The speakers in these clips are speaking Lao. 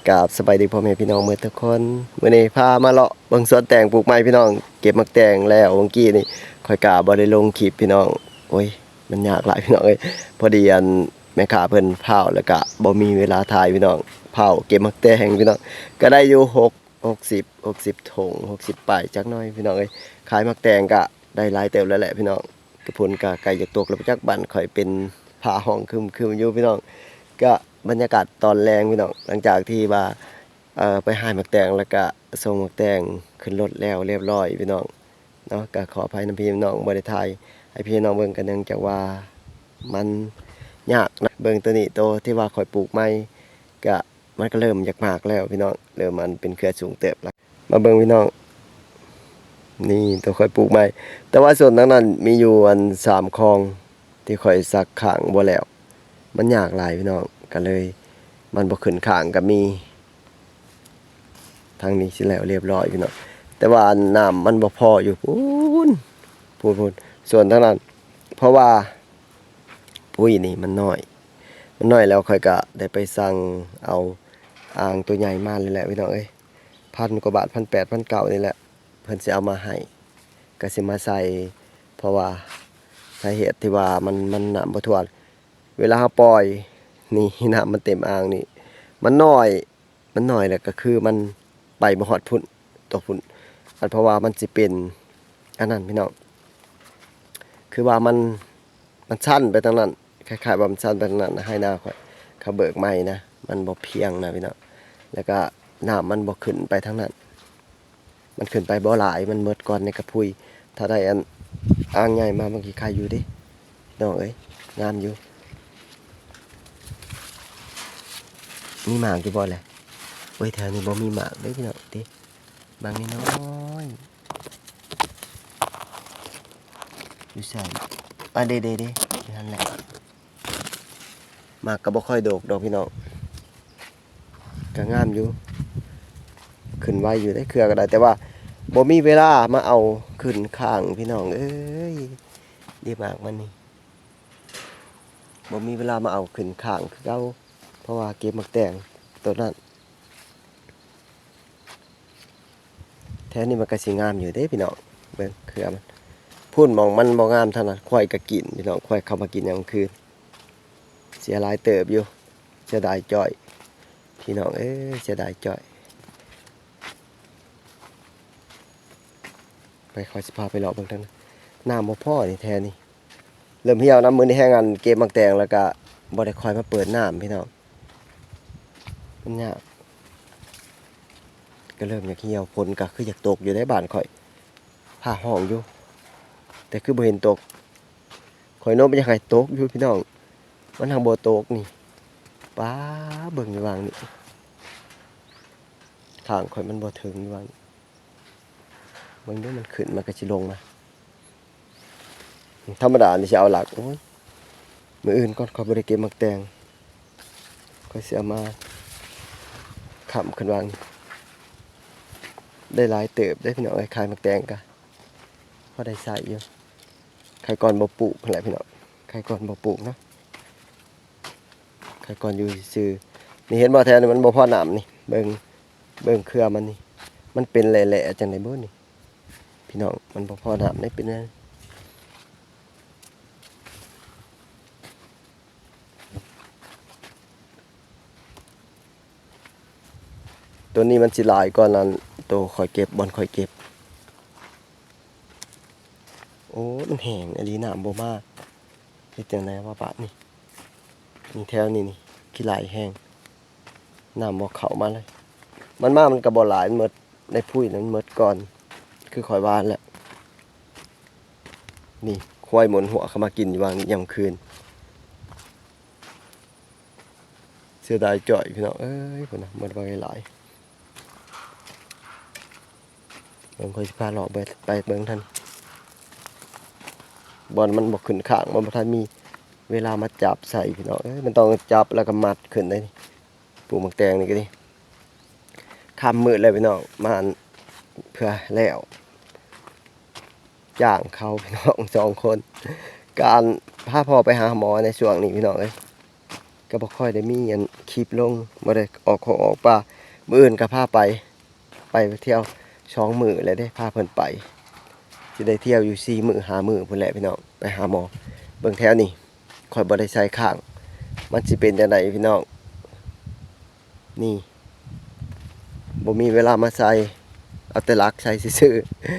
ກາບສະບາຍດີພໍ່ແມ່ພີ່ນ້ອງເໝິດທຸກຄົນ. ມື້ນີ້ພາມາເລາະເບິ່ງສວນແຕງປູກໃໝ່ພີ່ນ້ອງ. ເກັບໝາກແຕງແລ້ວ ເມື່ອກີ້ນີ້ຂ້ອຍກະບໍ່ໄດ້ລົງຄລິບພີ່ນ້ອງ. ໂອ້ຍ ມັນຍາກຫຼາຍພີ່ນ້ອງເອີຍ. ພໍດີອັນແມ່ຄ້າເພິ່ນພ້າວ ແລ້ວກະບໍ່ມີເວລາຖ່າຍພີ່ນ້ອງ. ພ້າວເກັບໝາກແຕງພີ່ນ້ອງ. ກະໄດ້ຢູ່ຫົກ ຫົກສິບ ຫົກສິບຖົງ ຫົກສິບປາຍຈັກໜ້ອຍພີ່ນ້ອງເອີຍ. ຂາຍໝາກແຕງກະໄດ້ຫຼາຍເຕີບແລ້ວແຫຼະພີ່ນ້ອງ. ກະຝົນກະໃກ້ຈະຕົກແລ້ວ ຈັກບ້ານຂ້ອຍເປັນຟ້າຮ້ອງຄຶມໆຢູ່ພີ່ນ້ອງ. ກະບັນຍາກາດຕອນແລງພີ່ນ້ອງ ຫຼັງຈາກທີ່ວ່າ ເອີ ໄປຫາຍໝາກແຕງ ແລ້ວກະສົ່ງໝາກແຕງຂຶ້ນລົດແລ້ວລຽບຮ້ອຍພີ່ນ້ອງເນາະ. ກະຂໍອະໄພນຳພີ່ນຳນ້ອງ ບໍ່ໄດ້ຖ່າຍໃຫ້ພີ່ນ້ອງເບິ່ງ ກະເນື່ອງຈາກວ່າມັນຍາກນະ. ເບິ່ງໂຕນີ້ ໂຕທີ່ວ່າຂ້ອຍປູກໃໝ່ ກະ ມັນກະເລີ່ມຢາກໝາກແລ້ວພີ່ນ້ອງ ເລີ່ມອັນເປັນເຄືອສູງເຕີບລະ. ມາເບິ່ງພີ່ນ້ອງ ນີ້ໂຕຂ້ອຍປູກໃໝ່. ແຕ່ວ່າສວນທາງນັ້ນມີຢູ່ອັນສາມຄອງ ທີ່ຂ້ອຍສັກຄ້າງບໍ່ແລ້ວ ມັນຍາກຫຼາຍພີ່ນ້ອງ ກະເລີຍມັນບໍ່ຂຶ້ນຄ້າງກະມີ. ທາງນີ້ຊິແລ້ວລຽບຮ້ອຍພີ່ນ້ອງ ແຕ່ວ່າອັນນ້ຳມັນບໍ່ພໍຢູ່ພຸ້ນ ພຸ້ນໆ ສວນທາງນັ້ນ ເພາະວ່າປຸ໋ຍນີ້ມັນໜ້ອຍ ມັນໜ້ອຍແລ້ວ ຂ້ອຍກະໄດ້ໄປສັ່ງເອົາອ່າງໂຕໃຫຍ່ມາແລ້ວແຫຼະພີ່ນ້ອງເອີຍ. ພັນກວ່າບາດ ພັນແປດ ພັນເກົ້ານີ້ແຫຼະ ເພິ່ນຊິເອົາມາໃຫ້ ກະຊິມາໃສ່ ເພາະວ່າສາເຫດທີ່ວ່າມັນ ມັນນ້ຳບໍ່ຖ້ວມ ເວລາເຮົາປ່ອຍນີ້ ນ້ຳມັນເຕັມອ່າງນີ້ ມັນໜ້ອຍ ມັນໜ້ອຍແລ້ວກະຄືມັນໄປບໍ່ຮອດພຸ້ນ ຕົກພຸ້ນ. ອັນ ເພາະວ່າມັນຊິເປັນອັນນັ້ນພີ່ນ້ອງ ຄືວ່າມັນ ມັນຊັນໄປທາງນັ້ນ ຄ້າຍໆວ່າມັນຊັນໄປທາງນັ້ນນະ ໄຮ່ນາຂ້ອຍ ເຂົາເບີກໃໝ່ນະ ມັນບໍ່ພຽງນະພີ່ນ້ອງ. ແລ້ວກະນ້ຳມັນບໍ່ຂຶ້ນໄປທາງນັ້ນ ມັນຂຶ້ນໄປບໍ່ຫຼາຍ ມັນໝົດກ່ອນໃນກະພຸ້ຍ. ຖ້າໄດ້ອັນອ່າງໃຫຍ່ມາ ມັນກະໄຄຢູ່ເດ້ພີ່ນ້ອງເອີຍ ງາມຢູ່. ມີໝາກຢູ່ບໍ່ແຫຼະ? ໂອ້ຍ ແຖວນີ້ບໍ່ມີໝາກເດ້ພີ່ນ້ອງເດ້ ໝາກນ້ອຍໆ ຢູ່ໃສ? ອ່າ ເດ້ໆໆ ຢູ່ຫັ້ນແຫຼະ. ໝາກກະບໍ່ຄ່ອຍດົກດອກພີ່ນ້ອງ ກະງາມຢູ່ ຂຶ້ນໄວຢູ່ເດ້ ເຄືອກະໄດ້ ແຕ່ວ່າບໍ່ມີເວລາມາເອົາຂຶ້ນຄ້າງພີ່ນ້ອງເອີຍ. ເດ້ໝາກມັນນີ້ ບໍ່ມີເວລາມາເອົາຂຶ້ນຄ້າງຄືເກົ່າ ເພາະວ່າເກັບໝາກແຕງໂຕນັ້ນ. ແຖວນີ້ມັນກະຊິງາມຢູ່ເດ້ພີ່ນ້ອງ ເບິ່ງເຄືອມັນ. ພຸ້ນໝ່ອງມັນບໍ່ງາມເທົ່ານັ້ນ ຄວາຍກະກິນພີ່ນ້ອງ ຄວາຍເຂົ້າມາກິນຍາມຄືນ. ເສຍຫຼາຍເຕີບຢູ່ ເສຍດາຍຈ້ອຍ ພີ່ນ້ອງເອີຍ ເສຍດາຍຈ້ອຍ. ໄປ ຂ້ອຍຊິພາໄປເລາະເບິ່ງທາງນັ້ນ. ນ້ຳບໍ່ພໍນີ້ແຖວນີ້ ເລີ່ມຫ່ຽວນຳ. ມື້ນີ້ແຮງອັນເກັບໝາກແຕງ ແລ້ວກະບໍ່ໄດ້ຄ່ອຍມາເປີດນ້ຳພີ່ນ້ອງ ມັນຍາກ ກະເລີ່ມຢາກຫ່ຽວ. ຝົນກະຄືຢາກຕົກຢູ່ເດ້ບ້ານຂ້ອຍ ຟ້າຮ້ອງຢູ່ ແຕ່ຄືບໍ່ເຫັນຕົກ. ຂ້ອຍໂນ້ມຢາກໃຫ້ຕົກຢູ່ພີ່ນ້ອງ ມັນຫາກບໍ່ຕົກນີ້. ປ້າ ເບິ່ງຢູ່ຫວ່າງນີ້ ຂ້າງຂ້ອຍມັນບໍ່ເຖິງຢູ່ຫວ່າງນີ້. ເບິ່ງເດີ ມັນຂຶ້ນ ມັນກະຊິລົງມາ. ທຳມະດານີ້ຊິເອົາຫຼັກ ໂອ້ຍ ມື້ອື່ນກ່ອນ ຂ້ອຍບໍ່ໄດ້ເກັບໝາກແຕງ ຂ້ອຍຊິເອົາມາຄ້ຳຂຶ້ນຫວ່າງນີ້. ໄດ້ຫຼາຍເຕີບເດ້ພີ່ນ້ອງເອີຍ ຂາຍໝາກແຕງກະພໍໄດ້ໃຊ້ຢູ່. ຂາຍກ່ອນບໍ່ປູກຫັ້ນແຫຼະພີ່ນ້ອງ ຂາຍກ່ອນບໍ່ປູກເນາະ ຂາຍກ່ອນຢູ່ຊື່ໆ. ນີ້ເຫັນບໍ່ ແຖວນີ້ມັນບໍ່ພໍນ້ຳນີ້ ເບິ່ງ ເບິ່ງເຄືອມັນນີ້ ມັນເປັນແຫຼະໆ ຈັ່ງໃດບໍ່ນີ້ພີ່ນ້ອງ ມັນບໍ່ພໍນ້ຳໄດ້ ເປັນແນວ ໂຕນີ້ມັນຊິຫຼາຍກວ່ານັ້ນ ໂຕຂ້ອຍເກັບ ບ່ອນຂ້ອຍເກັບ. ໂອ້ ມັນແຫ້ງອີ່ຫຼີ ນ້ຳບໍ່ມາ ເຮັດຈັ່ງໃດວະບາດນີ້? ນີ້ແຖວນີ້ນີ້ ຂີ້ໄຫຼແຮງ ນ້ຳບໍ່ເຂົ້າມາເລີຍ. ມັນມາມັນກະບໍ່ຫຼາຍ ມັນໝົດໃນພຸ້ຍນັ້ນ ມັນໝົດກ່ອນ ຄືຂ້ອຍວ່າຫັ້ນແຫຼະ. ນີ້ ຄວາຍໝົນຫົວເຂົ້າມາກິນຢູ່ຫວ່າງນີ້ ຍາມຄືນ. ເສຍດາຍຈ້ອຍພີ່ນ້ອງເອີຍ ພຸ້ນນະ ໝົດບັກຫຼາຍໆ. ເບິ່ງ ຂ້ອຍຊິພາເລາະໄປ ໄປເບິ່ງທັນ ບ່ອນມັນບໍ່ຂຶ້ນຄ້າງ ມັນບໍ່ທັນມີເວລາມາຈັບໃສ່ພີ່ນ້ອງເອີຍ. ມັນຕ້ອງຈັບແລ້ວກະມັດຂຶ້ນເດ້ ປູກໝາກແຕງນີ້ກະດີ. ຄ່ຳມືດແລ້ວພີ່ນ້ອງ ມາເພື່ອແລ້ວ ຈ້າງເຂົາພີ່ນ້ອງສອງຄົນ. ກະອັນ ພາພໍ່ໄປຫາໝໍໃນຊ່ວງນີ້ພີ່ນ້ອງເອີຍ ກະບໍ່ຄ່ອຍໄດ້ມີອັນຄລິບລົງ ບໍ່ໄດ້ອອກຄົກອອກປ່າ. ມື້ອື່ນກໍພາໄປ ໄປທ່ຽວສອງມື້ແລ້ວເດ້ ພາເພິ່ນໄປ ຊິໄດ້ທ່ຽວຢູ່ສີ່ມື້ຫ້າມື້ພຸ້ນແຫຼະພີ່ນ້ອງ ໄປຫາໝໍ. ເບິ່ງແຖວນີ້ ຂ້ອຍບໍ່ໄດ້ໃສ່ຄ້າງ ມັນຊິເປັນຈັ່ງໃດພີ່ນ້ອງ? ນີ້ ບໍ່ມີເວລາມາໃສ່ ເອົາແຕ່ລັກໃສ່ຊື່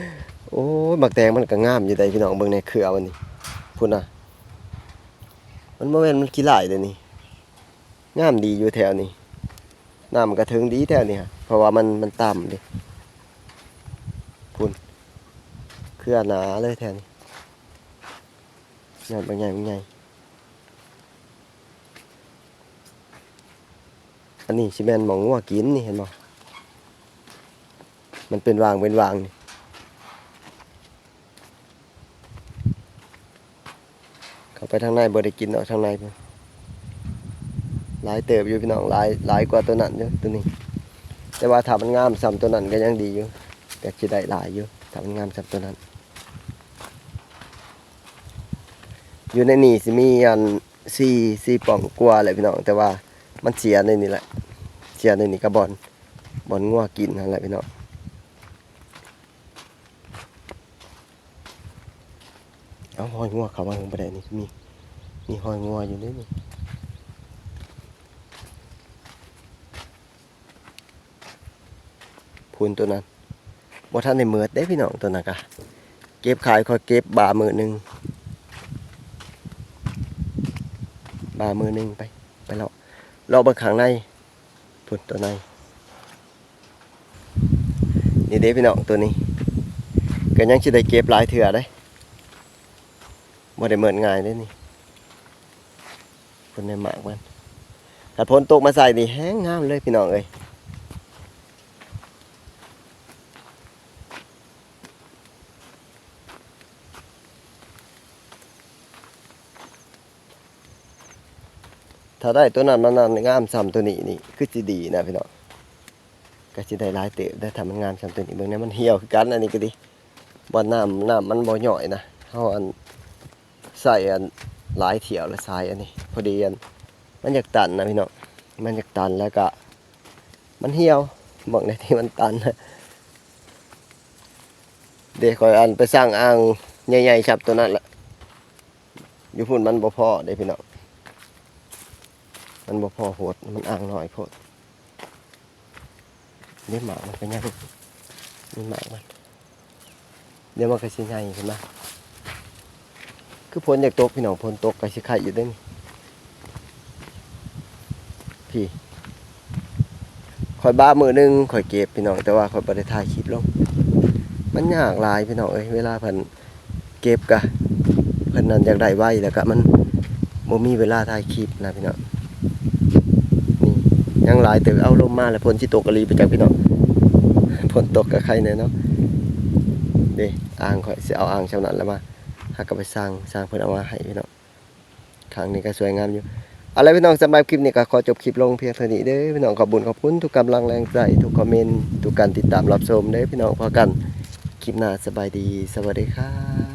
ໆ. ໂອ້ຍ ໝາກແຕງມັນກໍງາມຢູ່ໃດ໋ພີ່ນ້ອງ ເບິ່ງແດ່ເຄືອມັນນີ້ ພຸ້ນນະ ມັນບໍ່ແມ່ນມັນຂີ້ຫຼ້າຍເດ້ນີ້ ງາມດີຢູ່ແຖວນີ້ ນ້ຳກໍເຖິງດີແຖວນີ້ ເພາະວ່າມັນ ມັນຕ່ຳເດ້ ພຸ້ນ ເຄືອໜາເລີຍແຖວນີ້ ຍອດບັກໃຫຍ່ ບັກໃຫຍ່. ອັນນີ້ຊິແມ່ນໝອງງົວກິນນີ້ ເຫັນບໍ່? ມັນເປັນຫວ່າງເປັນຫວ່າງນີ້ ເຂົ້າໄປທາງໃນບໍ່ໄດ້ກິນດອກ ທາງໃນພຸ້ນ ຫຼາຍເຕີບຢູ່ພີ່ນ້ອງ ຫຼາຍ ຫຼາຍກວ່າຕົວນັ້ນຢູ່ ຕົວນີ້ ແຕ່ວ່າຖ້າມັນງາມສ່ຳຕົວນັ້ນກໍຍັງດີຢູ່ ກໍຊິໄດ້ຫຼາຍຢູ່ ຖ້າມັນງາມສ່ຳຕົວນັ້ນ. ຢູ່ໃນນີ້ຊິມີອັນສີ່ ສີ່ປ່ອງກວ່າແຫຼະພີ່ນ້ອງ ແຕ່ວ່າມັນເສຍໃນນີ້ແຫຼະ ເສຍໃນນີ້ກັບບ່ອນ ບ່ອນງົວກິນຫັ້ນແຫຼະພີ່ນ້ອງ. ເອົາ ຮອຍງົວເຂົ້າມາເບິ່ງບໍ່ໄດ້ນີ້ ມີ ມີຮອຍງົວຢູ່ເດ້ນີ້. ພຸ້ນ ຕົວນັ້ນບໍ່ທັນໄດ້ເໝິດເດ້ພີ່ນ້ອງ ຕົວນັ້ນກະເກັບຂາຍ ຂ້ອຍເກັບບາມື້ໜຶ່ງ ບາມື້ໜຶ່ງ ໄປ ໄປເລາະ ເລາະເບິ່ງຂ້າງໃນ ພຸ້ນ ຕົວໃນ ນີ້ເດ້ພີ່ນ້ອງ ຕົວນີ້ກໍຍັງຊິໄດ້ເກັບຫຼາຍເທື່ອເດ້ ບໍ່ໄດ້ເໝິດງ່າຍເດ້ນີ້. ເພິ່ນໄດ້ໝາກມັນ ຖ້າຝົນຕົກມາໃສ່ນີ້ແຮງງາມເລີຍພີ່ນ້ອງເອີຍ. ຖ້າໄດ້ຕົວນັ້ນມານັ້ນງາມສ່ຳຕົວນີ້ນີ້ ຄືຊິດີນະພີ່ນ້ອງ ກໍຊິໄດ້ຫຼາຍເຕີບເດ້ ຖ້າມັນງາມສ່ຳຕົວນີ້. ເບິ່ງແດ່ ມັນຫ່ຽວຄືກັນ ອັນນີ້ກໍດີ ບ່ອນນ້ຳ ນ້ຳມັນບໍ່ຍ້ອຍນະ ເຮົາອັນ ໃສ່ອັນຫຼາຍຖ້ຽວລະສາຍອັນນີ້ ພໍດີອັນ ມັນຢາກຕັນນະພີ່ນ້ອງ ມັນຢາກຕັນ ແລ້ວກະມັນຫ່ຽວ ໝ່ອງໃດທີ່ມັນຕັນນະ. ເດ ຂ້ອຍອັນໄປສ້າງອ່າງໃຫຍ່ໆ ຊຳຕົວນັ້ນລະ ຢູ່ພຸ້ນມັນບໍ່ພໍເດ້ພີ່ນ້ອງ ມັນບໍ່ພໍໂພດ ມັນອ່າງນ້ອຍໂພດ. ເດ້ ໝາກມັນກໍຍັງມີໝາກມັນ ດຽວມັນກໍຊິໃຫຍ່ຂຶ້ນມາ. ຄືຝົນຢາກຕົກພີ່ນ້ອງ ຝົນຕົກກໍຊິໄຄຢູ່ເດ້ນີ້ ພີ່. ຂ້ອຍບ້າມື້ໜຶ່ງຂ້ອຍເກັບພີ່ນ້ອງ ແຕ່ວ່າຂ້ອຍບໍ່ໄດ້ຖ່າຍຄລິບລົງ ມັນຍາກຫຼາຍພີ່ນ້ອງເອີຍ ເວລາເພິ່ນ ເກັບກະ ເພິ່ນນັ້ນຢາກໄດ້ໄວ ແລ້ວກະມັນບໍ່ມີເວລາຖ່າຍຄລິບນະພີ່ນ້ອງ. ນີ້ຍັງຫຼາຍເຕີບ ເອົາ ລົມມາແລ້ວ ຝົນຊິຕົກອີ່ຫຼີບໍ່ຈັກພີ່ນ້ອງ ຝົນຕົກກະໄຄແດ່ເນາະ. ເດ້ ອ່າງ ຂ້ອຍຊິເອົາອ່າງຊ່ຳນັ້ນລະມາ ຫາກະໄປສ້າງ ຊ່າງເພິ່ນເອົາມາໃຫ້ພີ່ນ້ອງ. ຂ້າງນີ້ກໍສວຍງາມຢູ່. ເອົາລະພີ່ນ້ອງ ສຳລັບຄລິບນີ້ກໍຂໍຈົບຄລິບລົງພຽງເທົ່ານີ້ເດີພີ່ນ້ອງ. ຂອບບຸນຂອບຄຸນທຸກກຳລັງແຮງໃຈ ທຸກຄອມເມັນ ທຸກການຕິດຕາມຮັບຊົມເດີພີ່ນ້ອງ. ພໍ້ກັນຄລິບໜ້າ ສະບາຍດີ ສະຫວັດດີຄັບ.